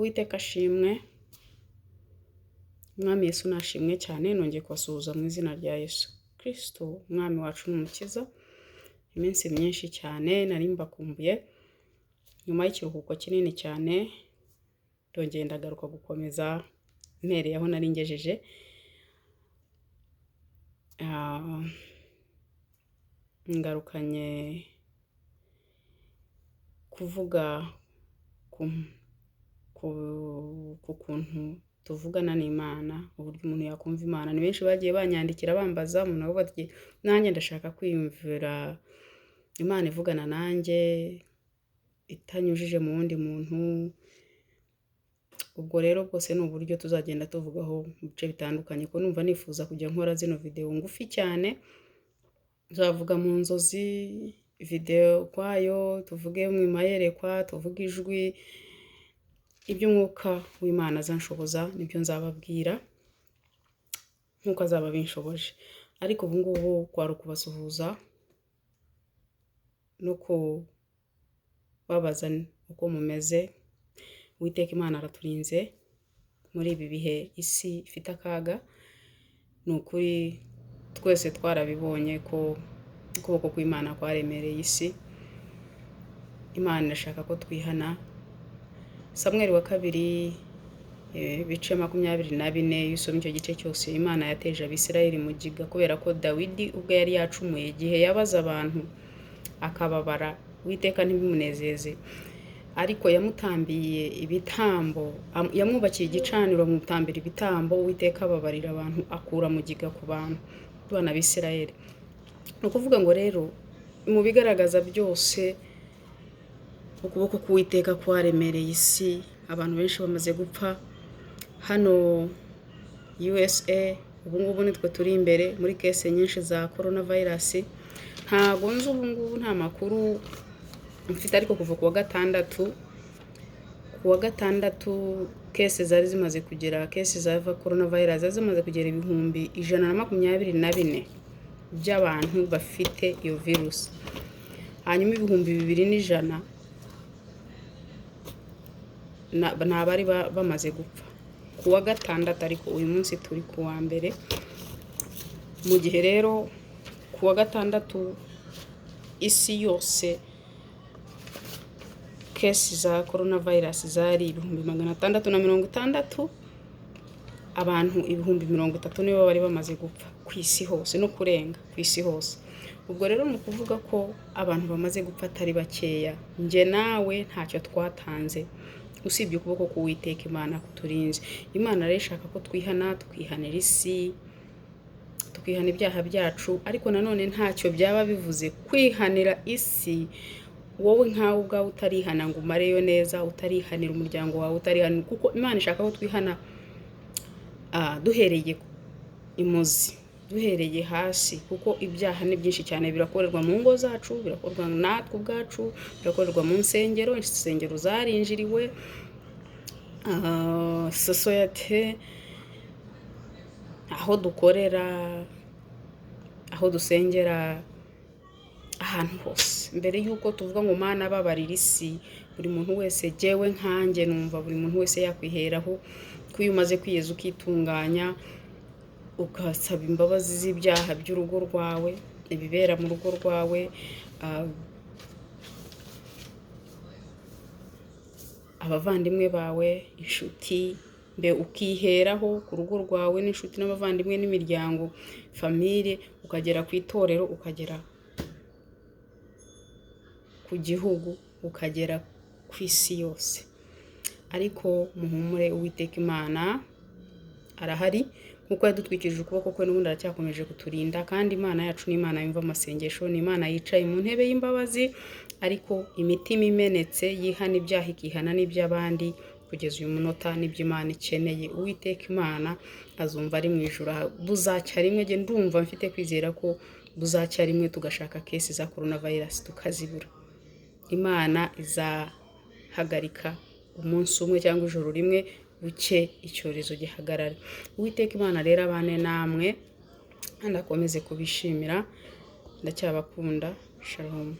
Uwiteka ashimwe, Umwami Yesu nashimwe cyane, nongeye kubasuhuza mu izina rya Yesu Kristo, Umwami wacu n'Umukiza. Iminsi myinshi cyane nari mbakumbuye, nyuma y'ikiruhuko kinini cyane, ndongeye ndagaruka gukomeza mpereye aho nari ngejeje. Ngarukanye kuvuga ku kuntu tuvugana n'Imana, uburyo umuntu yakumva Imana. Ni benshi bagiye banyandikira bambaza, umuntu aravuga ati nanjye ndashaka kwiyumvira Imana ivugana nanjye itanyujije mu wundi muntu. Ubwo rero bwose ni uburyo tuzagenda tuvugaho mu bice bitandukanye, kuko numva nifuza kujya nkora zino video ngufi cyane. Tuzavuga mu nzozi, video ukwayo, tuvuge mu mayerekwa, tuvuge ijwi, iby'umwuka w'Imana azanshoboza nibyo nzababwira nk'uko azaba abinshoboje. Ariko ubu ngubu kwari ukubasuhuza no kubabaza uko mumeze. Uwiteka Imana araturinze muri ibi bihe isi ifite akaga. Ni ukuri twese twarabibonye ko ukuboko kw'Imana kwaremereye isi. Imana irashaka ko twihana. Samweli wa kabiri, ibice 24, iyo usomye icyo gice cyose, Imana yateje Abisirayeli mugiga kubera ko Dawidi ubwo yari yacumuye igihe yabaza abantu akababara, Uwiteka ntibimunezeze, ariko yamutambiye ibitambo, yamwubakiye igicaniro amutambira ibitambo, Uwiteka ababarira abantu, akura mugiga ku bantu bana b'Isirayeli. Ni ukuvuga ngo rero mu bigaragaza byose ukuboko k'Uwiteka kwaremereye isi, abantu benshi bamaze gupfa. Hano USA ubu ngubu nitwe turi imbere muri case nyinshi za corona virus. Ntago nzi ubu ngubu, nta makuru mfite, ariko kuva kuwa gatandatu case zari zimaze kugera, case za corona virus zari zimaze kugera 124,000 by'abantu bafite iyo virusi, hanyuma 2,100 ni abari bamaze gupfa ku wa gatandatu. Ariko uyu munsi turi ku wa mbere. Mu gihe rero ku wa gatandatu isi yose case za corona virus zari 660,000, abantu 30,000 nibo bari bamaze gupfa ku isi hose no kurenga ku isi hose. Ubwo rero ni ukuvuga ko abantu bamaze gupfa atari bakeya. Njye nawe ntacyo twatanze usibye ukuboko k'Uwiteka Imana kuturinze. Imana rero ishaka ko twihana, tukihanira isi, tukihana ibyaha byacu. Ariko nanone ntacyo byaba bivuze kwihanira isi wowe nkawe ubwawe utarihana ngo umareyo neza, utarihanira umuryango wawe, utarihanira, kuko Imana ishaka ko twihana duhereye imuzi, duhereye hasi, kuko ibyaha ni byinshi cyane. Birakorerwa mu ngo zacu, birakorwa natwe ubwacu, birakorerwa mu nsengero, insengero zarinjiriwe, sosiyete aho dukorera, aho dusengera, ahantu hose. Mbere y'uko tuvuga ngo Mana babarira isi, buri muntu wese, jyewe nkanjye numva buri muntu wese yakwiheraho, ko iyo umaze kwiyeza, ukitunganya, ugasaba imbabazi z'ibyaha by'urugo rwawe, ibibera mu rugo rwawe, abavandimwe bawe, inshuti, mbe ukiheraho ku rugo rwawe n'inshuti n'abavandimwe n'imiryango, famille, ukagera ku itorero, ukagera ku gihugu, ukagera ku isi yose. Ariko muhumure, Uwiteka Imana arahari, nkuko yadutwikirije ukuboko kwe n'ubundi aracyakomeje kuturinda. Kandi Imana yacu ni Imana yumva amasengesho, ni Imana yicaye mu ntebe y'imbabazi, ariko imitima imenetse yihana ibyaha ikihana n'iby'abandi kugeza uyu munota nibyo Imana ikeneye. Uwiteka Imana azumva ari mu ijuru. Buzacya rimwe, njye ndumva mfite kwizera ko buzacya rimwe tugashaka case za corona virus tukazibura. Imana izahagarika umunsi umwe cyangwa ijoro rimwe buke icyorezo gihagarare. Uwiteka Imana rero abane namwe kandi akomeze kubishimira. Ndacyabakunda. Shalom.